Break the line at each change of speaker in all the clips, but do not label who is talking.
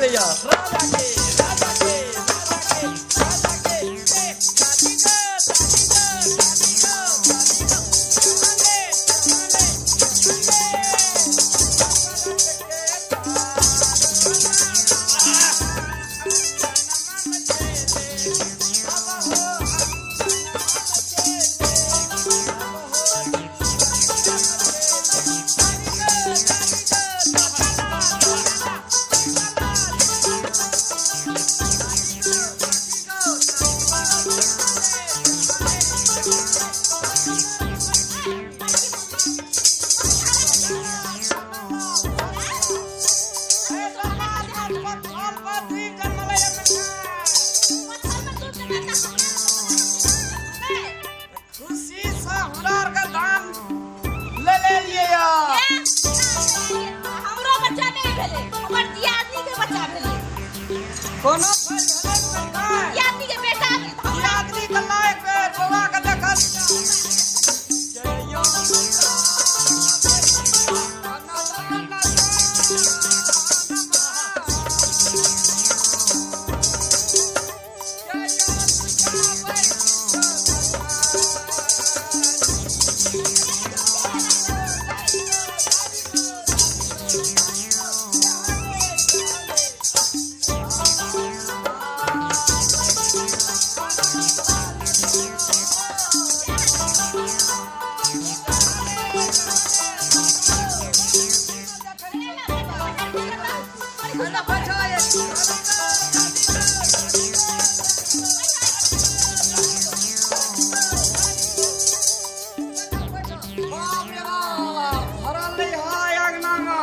देखैया। राजा के, राजा के, राजा के, राजा के, ए, दादी गो, दादी गो, दादी गो, दादी गो, चले, चले, खुशी से हमरा आर के दान ले लेलिए या।
हमरो बच्चा नहीं भेलै, हमर दियादनी के बच्चा भेलै।
कोनो फल भेलै नहि।
दियादनी के बेटा भेलै तऽ हमरा।
दियादनी के लायक बेर बौआ के देखल। बाप रे बाप, भरल नहि है अंगनामे।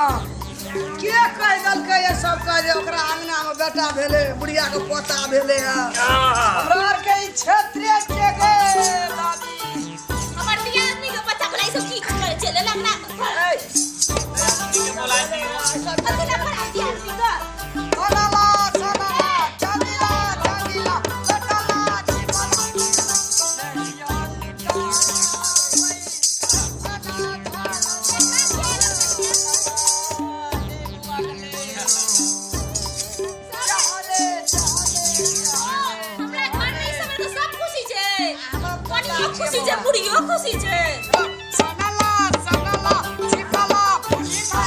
के कहि देलकै ये सबके जे ओकरा अंगना में बेटा भेलै, बुढ़िया के पोता भेलै है?
हमरा आरके ई क्षेत्रीय छियै गे दादी।
हमर दियादनी के बच्चा भेलै, ई सब की करै छै? लेलक ना। अथी ना पर दियादनी के।
सोनाला, सोनाला, चांदीला, चांदीला, लोटाला, छिपला।
हमरा घर में ई समय तऽ सब खुशी छै। कनियो खुशी छै, बुढ़ियो खुशी छै।
सोनाला, सोनाला, छिपला, फुलिला।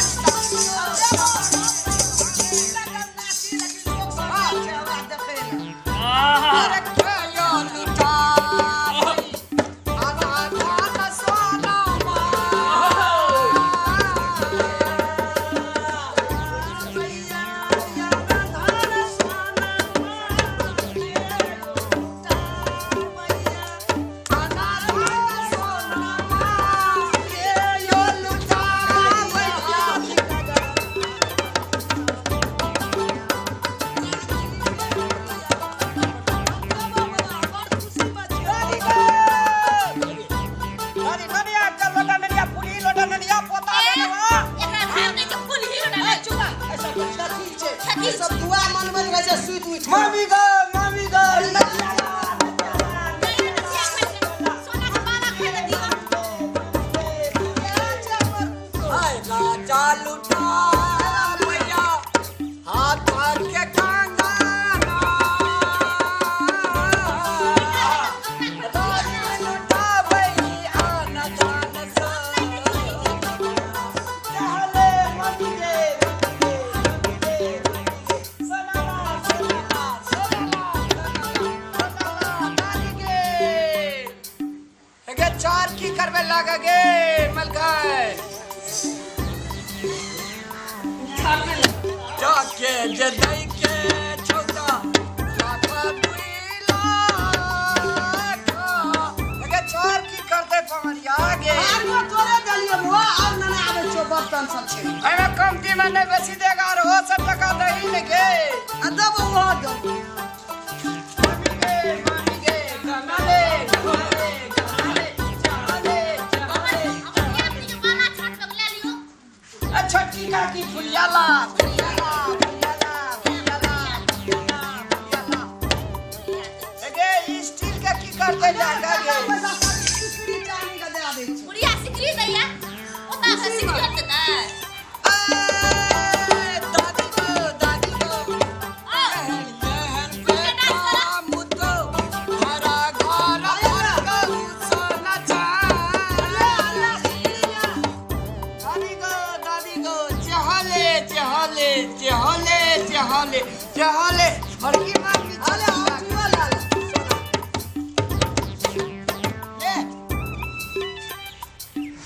अरे कयो लुटाबै, आना धान सोनामा।
एकरा धान नहि छै, फूल ही नहि छै।
ई सब दुआ मनबैत रहै छै सुति उठि कऽ।
मामी गो, मामी गो,
सोना के बाला खरीद दियौ।
हाय राजा लुटा भैया हाथ के कंगना, राजा लुटा भैया न जान सो चहले मस्ते सोनाला, सोनाला, सोनाला, सोनाला, दादी गे। गे चार की करबे लागे गे मलकाय जाके जे दै के छौता लाख दुई लाख। गे चार की करते पमरिया गे?
आरो तोरे देलियै बुआ, आब नना आबै छौ, बर्तन सब छै।
एहिमे कमती में नहीं बेसी देगा और हो सब टका दही ने गे।
आ देबो, ओहो देबो।
मामी गे, मामी गे, गाना ले, गाना ले, गाना ले, चाले, चाले।
हमर दियादनी के बाला छाट कऽ लए लियौ।
छोटकी काकी फुलियाला, फुलियाला, फुलियाला, फुलियाला, फुलियाला, फुलियाला। गे स्टील के की करते जागा गे?
पैसा सब सिकरी चानी के दए दै छै।
बुढ़िया सिकरी दैया, ओतऽ से सिकरी देतै।
ए, दादी गो, दादी गो, चहले चहले बड़की मामी।
अरे औठियो ला ले। ले।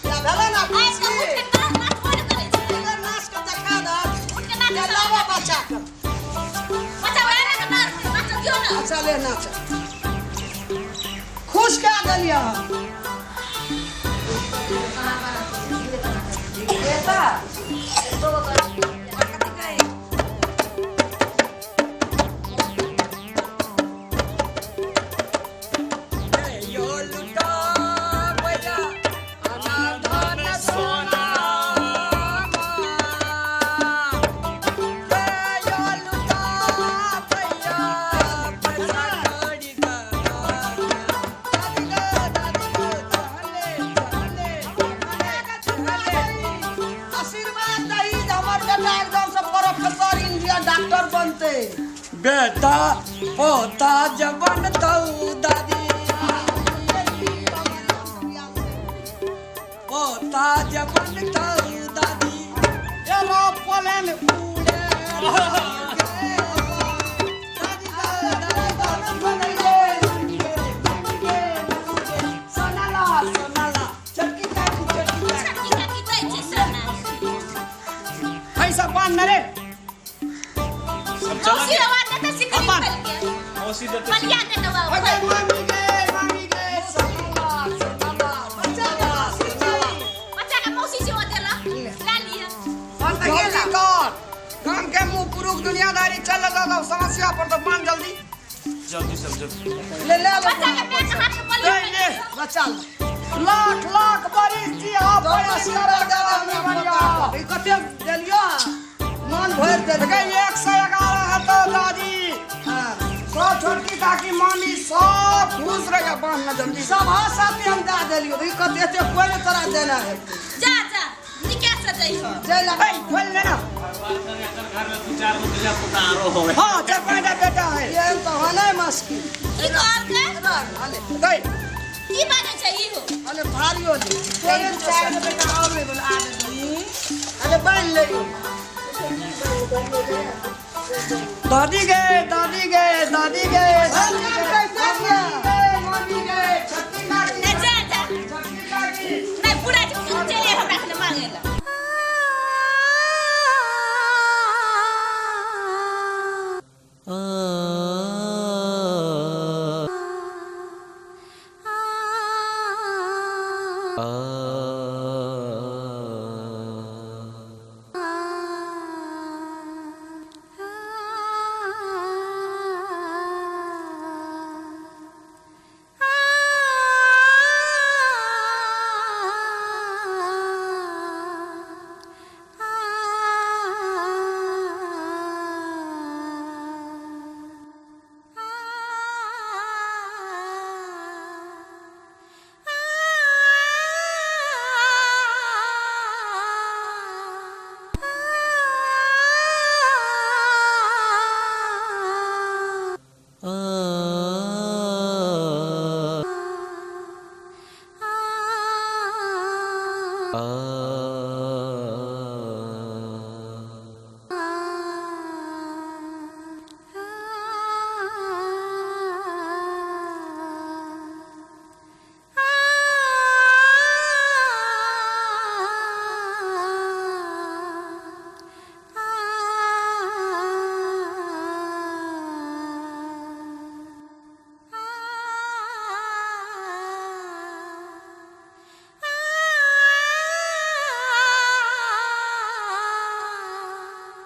या भेलै ना
आइ
खुशी?
तऽ उठ के नाच नाच करै छै।
इधर नाच के देखा दहक।
उठ के नाच।
ले लाबो बच्चा के।
बच्चा बड़ा के नाच नाच दियौ ना।
अच्छा ले नाच। खुश कए देलियै हम।
बेटा
यो लुटा भैया अनाधन सोना यो लुटा भैया पैसा कौड़ी का। दादी गे दादी गे चहले चहले चहले।
आशीर्वाद दही जे हमर बेटा एकदम से प्रोफेसर इंजीनियर डॉक्टर बनते।
बेटा पोता जबन तऊ दादी पोता जबन तऊ दादी एरोप्लेन उड़े। दादी गे दादी गे सोनाला सोनाला चटकी काकी चटकी काकी।
छटकी काकी दै छै सोना।
ऐसा पान न रे।
सब चला
मौसी आवाज देतै सिकरी
अपन।
खोलि के।
मौसी देते।
मलिया देतौ आब।
अरे मामी गे सोनाला सोनाला सोनाला सोनाला।
बच्चा के मौसी सेहो देलक, ला लिअ।
जल्दी कर काम के मुंह पुरुख दुनियादारी चल दो समस्या पर तो मान जल्दी
जल्दी सब जल्दी।
ले ले ले।
बच्चा के पैर के हाथ के पलिया।
ले ले।
बच्चा ले।
लाख लाख बरिस जी आप
तोरा आशीर्वाद दे दे हमरा पोता के। ई कते देलियो हँ? मन भरि देलियो।
111 है तो दादी।
हाँ।
सब छोटकी काकी मामी सब खुश रह बांध ना जल्दी।
सब हाँ साथी हम दे देलियो। ई कते एते कोइ नहि तोरा देना है।
जा जा निकास से जइहो।
जय ला।
ए खोल लेना।
घर में दू चार गो धिया पुता आरो होवे।
हाँ चार पांच टा बेटा है।
ये तऽ होना मुश्किल।
की कहलकै?
अले
गई
की बाजै छै ई हो?
अले भारियो दे। तोरे
चारि गो बेटा और एगो आ गेलै।
अले बान्हि ले।
दादी गए दादी गए दादी गए दादी गए मामी गए छोटकी काकी
नहि जा जा।
छोटकी काकी।
नहि पूरा जे चलि हमरा खने मांगे ला।